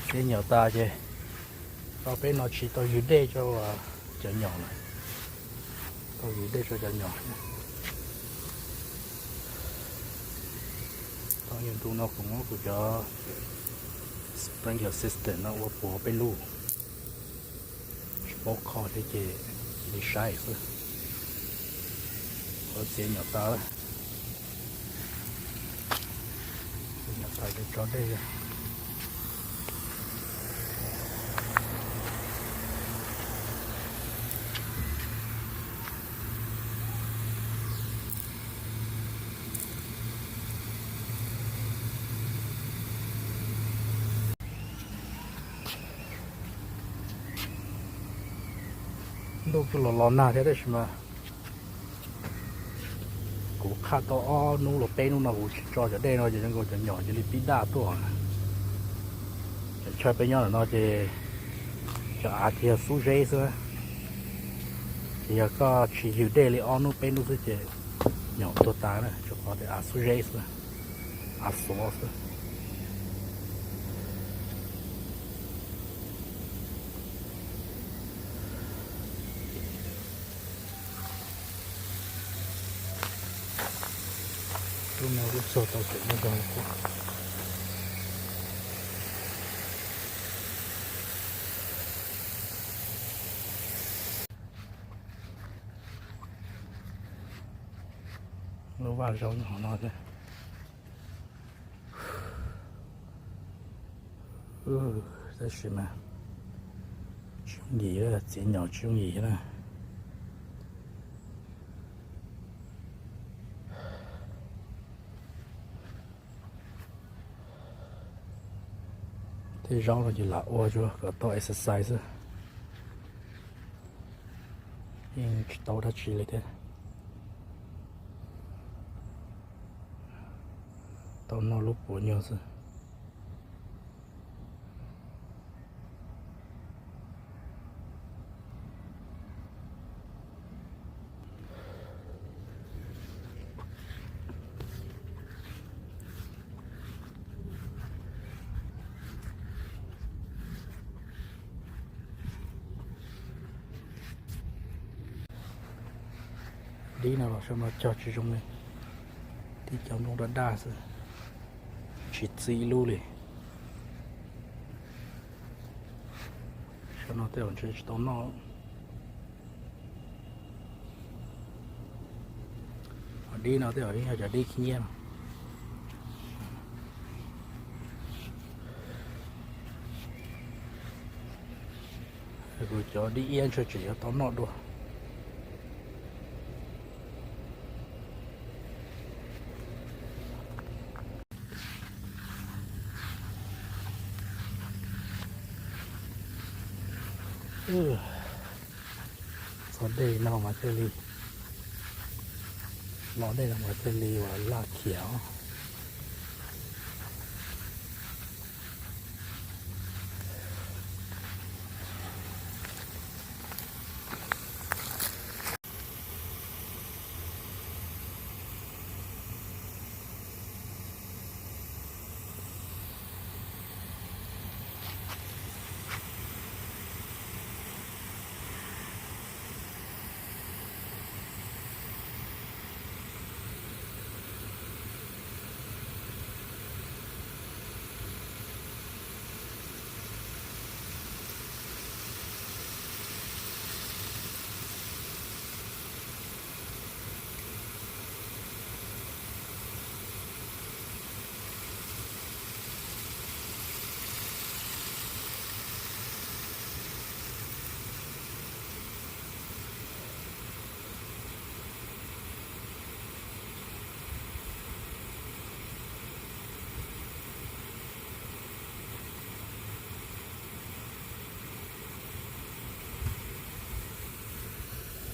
Txiav nyom tas ces rau peb no tsis tau ywg dej rau cov nyom lawm. Tau ywg dej rau cov nyom. Tau ywg ntu no kuv muab kuv cov sprinkler system no ua puav peb lub. Tsis paub kho thiab ces cia li saib xwb. Ua txiav nyom tas, txiav nyom tas ces tso dej. Ntuj kuj los los nag thiab tab sis mas kuv qhaj tau ob hnub los peb hnub no kuv tsis tso cov dej no ces zoo nkaus cov nyom cia li pib daj tuaj. Cov chaw peb nyob ntawm no ces cov av ces yog xub zeb xwb. Ces yog koj tsis ywg dej li ob hnub peb hnub xwb ces nyom tuag tas na, rau qhov tias av xub zeb xwb, av xuav xwb. Lub no kuj txog tau pem lub zog. Lub vaj zaub nyob hauv no thiab. Tab sis mas tsis yooj yim, txiav nyom tsis yooj yim na. Tej zaub no ces lam ua tsuas kom tau exercise xwb, yeej tsis tau dab tsi li thiab. Tau noj lub puav nyuag xwb. Dib no los saum no cog tsis zoo li, tib cov nplooj daj daj xwb, tsis txi ib lub li. Saum no tej zaum ntshe tsis tau noj. Ho dib no tej zaum yog cov dib khib nyiab no. Kuv cov dib iab ntshe tseem yuav tau noj dua. Txog dej no mas thiaj li, los dej no mas thiaj li ua laj khiav.